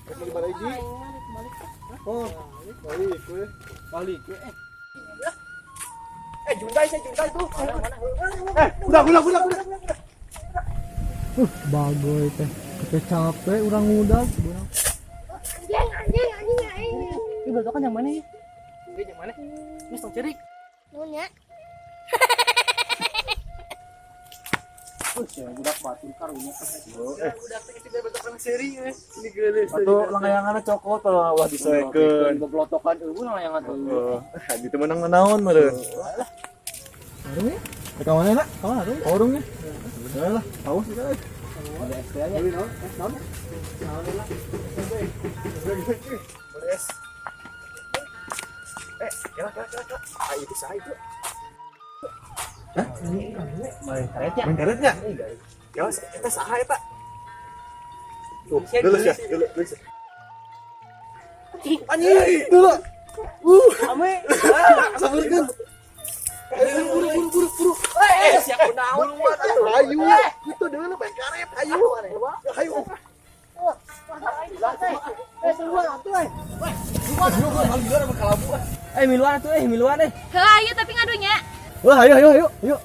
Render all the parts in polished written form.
Beli bariji. Oh, balik we. Balik we. Eh, Jundai, saya Jundai tuh. Eh, udah, udah, udah, udah. Bagoy teh. Capek-capek urang ngudag. Anjing, anjing, anjing aing. Ini belotokan yang mana ya? Ini yang mana? Ini tong cerik. Nuhun ya. Ya, budak batur karunya. Eh, Budak teh geus belotokan seri eh. Ini geulis. Atau langgayanganna cokot kalau ulah disoekeun. Belotokan eueuh layangan eueuh. Heeh, gitu menang naon meureun. Warung ya? Ka mana nak? Ka warung. Warung ya? Udah lah, haus kita euy. Ada es teh nya. Naon? Eh, naon? Naon lah. Boleh es. Eh, kira kira kira kira. Ah, itu sah itu. Hah? Main karetnya. Main karetnya? Ya, kita saha eta? Tuh, dulu ya, dulu, dulu. Anjing, dulu. Ame. Sabarkeun. Buru buru buru buru. Eh, siap naon? Buruan atuh, hayu. Itu dulu main karet, hayu. Hayu. Eh, seruan atuh eh. Eh, miluan atuh eh, miluan eh. Heuh, ayo tapi ngadunya. Wah, ayo ayo ayo ayo.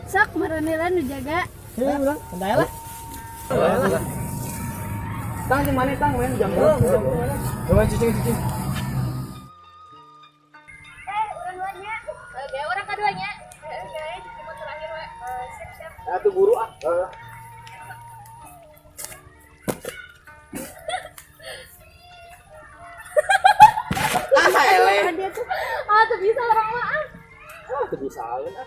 Sok maranehna nu jaga. Ayo urang. Santai lah. Tang di mana tang men? Jam jam mana? Coba cicing cicing. Eh, urang duanya. Oke, urang kaduanya. Heeh, guys, cuma terakhir we. Siap, siap. Atuh buru ah. Ah, eleh. Dia tuh, ah, tuh bisa orang mah ah. Ah, teu bisaeun ah.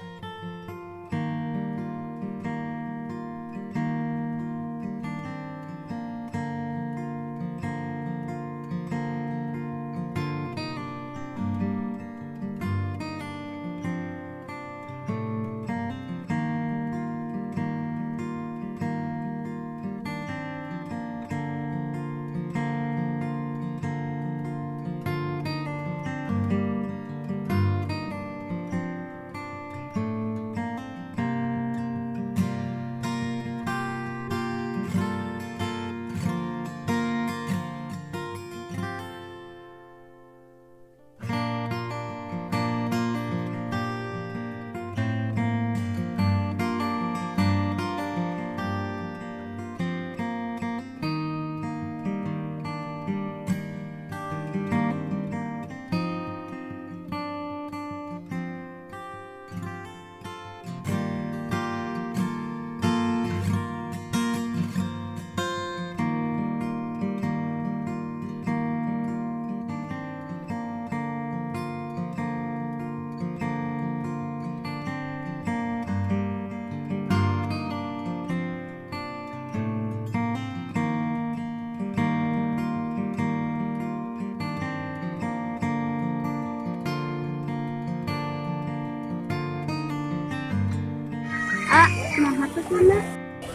Ah, nah tuh mana?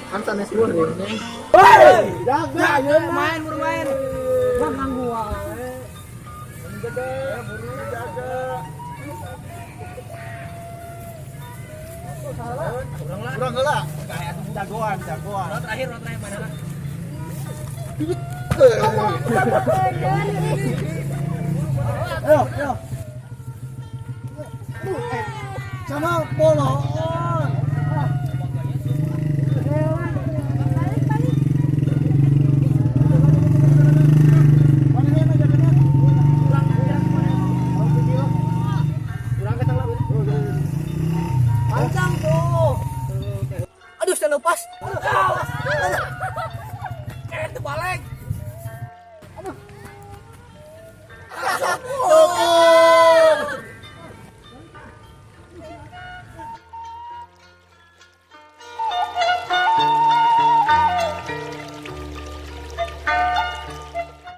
Kan sanes kuring nih. Jaga, main buru main. Wah, ganggu wae. Jaga, buru jaga. Kurang heula. Jagoan, jagoan. Terakhir, terakhir mana lah? Ayo, ayo. Sama polo. Balik, balik. Kurang ketang lah. Pancang tuh. Aduh, saya lepas.